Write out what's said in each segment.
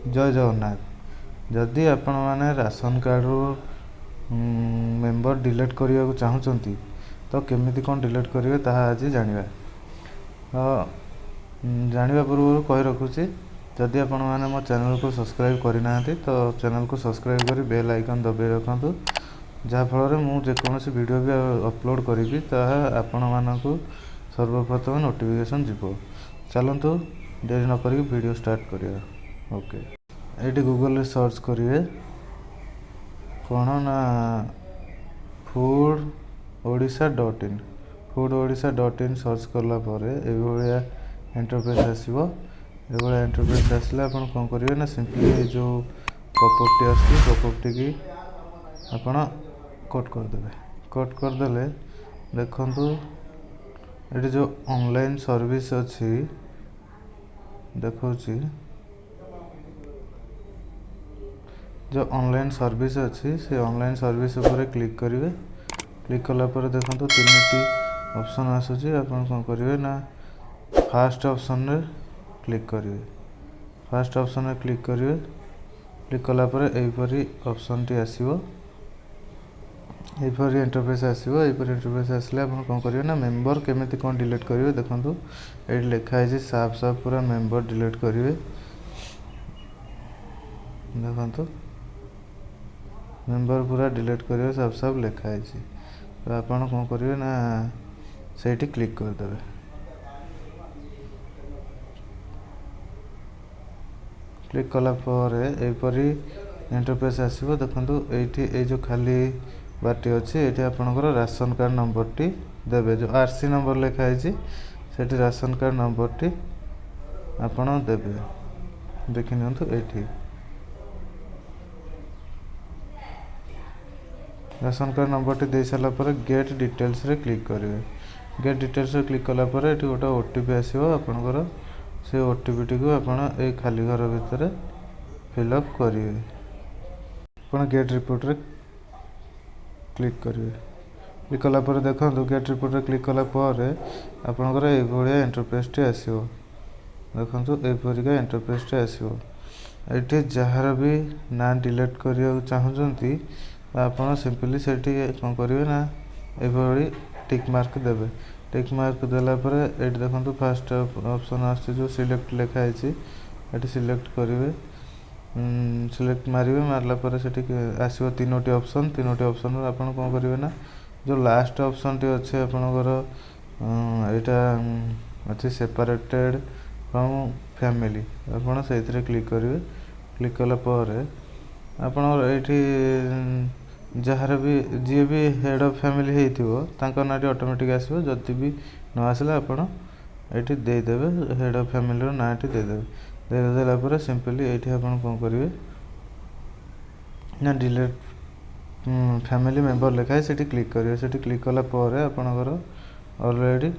ଜୟ ଜଗନ୍ନାଥ। ଯଦି ଆପଣମାନେ ରାସନ କାର୍ଡ଼ରୁ ମେମ୍ବର ଡିଲିଟ୍ କରିବାକୁ ଚାହୁଁଛନ୍ତି, ତ କେମିତି କ'ଣ ଡିଲିଟ୍ କରିବେ ତାହା ଆଜି ଜାଣିବା। ତ ଜାଣିବା ପୂର୍ବରୁ କହି ରଖୁଛି, ଯଦି ଆପଣମାନେ ମୋ ଚ୍ୟାନେଲକୁ ସବସ୍କ୍ରାଇବ୍ କରିନାହାନ୍ତି, ତ ଚ୍ୟାନେଲକୁ ସବସ୍କ୍ରାଇବ୍ କରି ବେଲ୍ ଆଇକନ୍ ଦବାଇ ରଖନ୍ତୁ, ଯାହାଫଳରେ ମୁଁ ଯେକୌଣସି ଭିଡ଼ିଓ ବି ଅପଲୋଡ଼ କରିବି ତାହା ଆପଣମାନଙ୍କୁ ସର୍ବପ୍ରଥମେ ନୋଟିଫିକେସନ୍ ଯିବ। ଚାଲନ୍ତୁ, ଡେରି ନକରିକି ଭିଡ଼ିଓ ଷ୍ଟାର୍ଟ କରିବା। ଓକେ, ଏଇଠି ଗୁଗଲରେ ସର୍ଚ୍ଚ କରିବେ କ'ଣ ନା food Odisha dot in. Food Odisha dot in search କଲା ପରେ ଏଇଭଳିଆ ଇଣ୍ଟରଫେସ୍ ଆସିବ। ଏଇଭଳିଆ ଇଣ୍ଟରଫେସ୍ ଆସିଲେ ଆପଣ କ'ଣ କରିବେ ନା ସିମ୍ପଲି ଏ ଯେଉଁ ପପଅପ୍ଟି ଆସୁଛି, ପପଅପ୍ଟିକି ଆପଣ କଟ୍ କରିଦେବେ। କଟ୍ କରିଦେଲେ ଦେଖନ୍ତୁ, ଏଠି ଯେଉଁ ଅନଲାଇନ୍ ସର୍ଭିସ୍ ଅଛି ଦେଖାଉଛି, ଯେଉଁ ଅନଲାଇନ୍ ସର୍ଭିସ୍ ଅଛି ସେ ଅନଲାଇନ୍ ସର୍ଭିସ୍ ଉପରେ କ୍ଲିକ୍ କରିବେ। କ୍ଲିକ୍ କଲା ପରେ ଦେଖନ୍ତୁ, ତିନିଟି ଅପସନ୍ ଆସୁଛି। ଆପଣ କ'ଣ କରିବେ ନା ଫାଷ୍ଟ ଅପସନ୍ରେ କ୍ଲିକ୍ କରିବେ। ଫାଷ୍ଟ ଅପସନ୍ରେ କ୍ଲିକ୍ କରିବେ। କ୍ଲିକ୍ କଲା ପରେ ଏହିପରି ଅପସନ୍ଟି ଆସିବ, ଏହିପରି ଇଣ୍ଟରଫେସ୍ ଆସିବ। ଏହିପରି ଇଣ୍ଟରଫେସ୍ ଆସିଲେ ଆପଣ କ'ଣ କରିବେ ନା ମେମ୍ବର କେମିତି କ'ଣ ଡିଲିଟ୍ କରିବେ, ଦେଖନ୍ତୁ, ଏଇଠି ଲେଖା ହେଇଛି ସାଫ ସାଫ ପୁରା, ମେମ୍ବର ଡିଲିଟ୍ କରିବେ। ଦେଖନ୍ତୁ, ମେମ୍ବର ପୁରା ଡିଲିଟ୍ କରିବେ, ସାଫ ସାଫ ଲେଖା ହେଇଛି। ତ ଆପଣ କ'ଣ କରିବେ ନା ସେଇଠି କ୍ଲିକ୍ କରିଦେବେ। କ୍ଲିକ୍ କଲା ପରେ ଏହିପରି ଇଣ୍ଟରଫେସ୍ ଆସିବ। ଦେଖନ୍ତୁ, ଏଇଠି ଏଇ ଯେଉଁ ଖାଲି ବାରଟି ଅଛି, ଏଇଠି ଆପଣଙ୍କର ରାସନ କାର୍ଡ଼ ନମ୍ବରଟି ଦେବେ। ଯେଉଁ ଆର୍ ସି ନମ୍ବର ଲେଖା ହେଇଛି, ସେଠି ରାସନ କାର୍ଡ଼ ନମ୍ବରଟି ଆପଣ ଦେବେ। ଦେଖିନିଅନ୍ତୁ, ଏଇଠି ରାସନ କାର୍ଡ଼ ନମ୍ବରଟି ଦେଇ ସାରିଲା ପରେ ଗେଟ୍ ଡିଟେଲ୍ସରେ କ୍ଲିକ୍ କରିବେ। ଗେଟ୍ ଡିଟେଲ୍ସରେ କ୍ଲିକ୍ କଲା ପରେ ଏଠି ଗୋଟେ ଓ ଟି ପି ଆସିବ ଆପଣଙ୍କର। ସେ ଓ ଟି ପିଟିକୁ ଆପଣ ଏଇ ଖାଲି ଘର ଭିତରେ ଫିଲ୍ଅପ୍ କରିବେ। ଆପଣ ଗେଟ୍ ରିପୋର୍ଟରେ କ୍ଲିକ୍ କରିବେ। କ୍ଲିକ୍ କଲା ପରେ ଦେଖନ୍ତୁ, ଗେଟ୍ ରିପୋର୍ଟରେ କ୍ଲିକ୍ କଲା ପରେ ଆପଣଙ୍କର ଏଇଭଳିଆ ଇଣ୍ଟରଫେସ୍ଟି ଆସିବ। ଦେଖନ୍ତୁ, ଏଇପରିକା ଇଣ୍ଟରଫେସ୍ଟି ଆସିବ। ଏଇଠି ଯାହାର ବି ନାଁ ଡିଲିଟ୍ କରିବାକୁ ଚାହୁଁଛନ୍ତି, ଆପଣ ସିମ୍ପଲି ସେଠି କ'ଣ କରିବେ ନା ଏଇଭଳି ଟିକ୍ ମାର୍କ ଦେବେ। ଟିକ୍ ମାର୍କ ଦେଲା ପରେ ଏଇଠି ଦେଖନ୍ତୁ, ଫାଷ୍ଟ ଅପସନ୍ ଆସୁଛି, ଯେଉଁ ସିଲେକ୍ଟ ଲେଖା ହେଇଛି, ଏଠି ସିଲେକ୍ଟ କରିବେ। ସିଲେକ୍ଟ ମାରିବେ। ମାରିଲା ପରେ ସେଠି ଆସିବ ତିନୋଟି ଅପସନ୍। ତିନୋଟି ଅପସନ୍ରୁ ଆପଣ କ'ଣ କରିବେ ନା ଯେଉଁ ଲାଷ୍ଟ ଅପସନ୍ଟି ଅଛି ଆପଣଙ୍କର, ଏଇଟା ଅଛି ସେପାରେଟେଡ଼ ଫ୍ରମ୍ ଫ୍ୟାମିଲି, ଆପଣ ସେଇଥିରେ କ୍ଲିକ୍ କରିବେ। କ୍ଲିକ୍ କଲା ପରେ ଆପଣଙ୍କର ଏଇଠି ଯାହାର ବି ଯିଏ ବି ହେଡ଼୍ ଅଫ୍ ଫ୍ୟାମିଲି ହେଇଥିବ, ତାଙ୍କ ନାଁଟି ଅଟୋମେଟିକ୍ ଆସିବ। ଯଦି ବି ନ ଆସିଲା, ଆପଣ ଏଇଠି ଦେଇଦେବେ, ହେଡ଼୍ ଅଫ୍ ଫ୍ୟାମିଲିର ନାଁଟି ଦେଇଦେବେ। ଦେଇଦେଲା ପରେ ସିମ୍ପଲି ଏଇଠି ଆପଣ କ'ଣ କରିବେ ନା ଡିଲିଟ୍ ଫ୍ୟାମିଲି ମେମ୍ବର ଲେଖା ହେଇଛି, ସେଠି କ୍ଲିକ୍ କରିବେ। ସେଠି କ୍ଲିକ୍ କଲା ପରେ ଆପଣଙ୍କର ଅଲରେଡ଼ି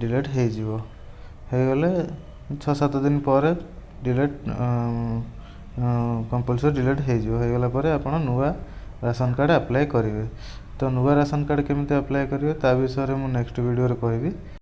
ଡିଲିଟ୍ ହେଇଯିବ। ହେଇଗଲେ 6-7 ଦିନ ପରେ ଡିଲିଟ୍ କମ୍ପଲସରି ଡିଲିଟ୍ ହେଇଯିବ। ହେଇଗଲା ପରେ ଆପଣ ନୂଆ ରାସନ କାର୍ଡ଼ ଆପ୍ଲାଏ କରିବେ। ତ ନୂଆ ରାସନ କାର୍ଡ଼ କେମିତି ଆପ୍ଲାଏ କରିବେ, ତା ବିଷୟରେ ମୁଁ ନେକ୍ସଟ ଭିଡ଼ିଓରେ କହିବି।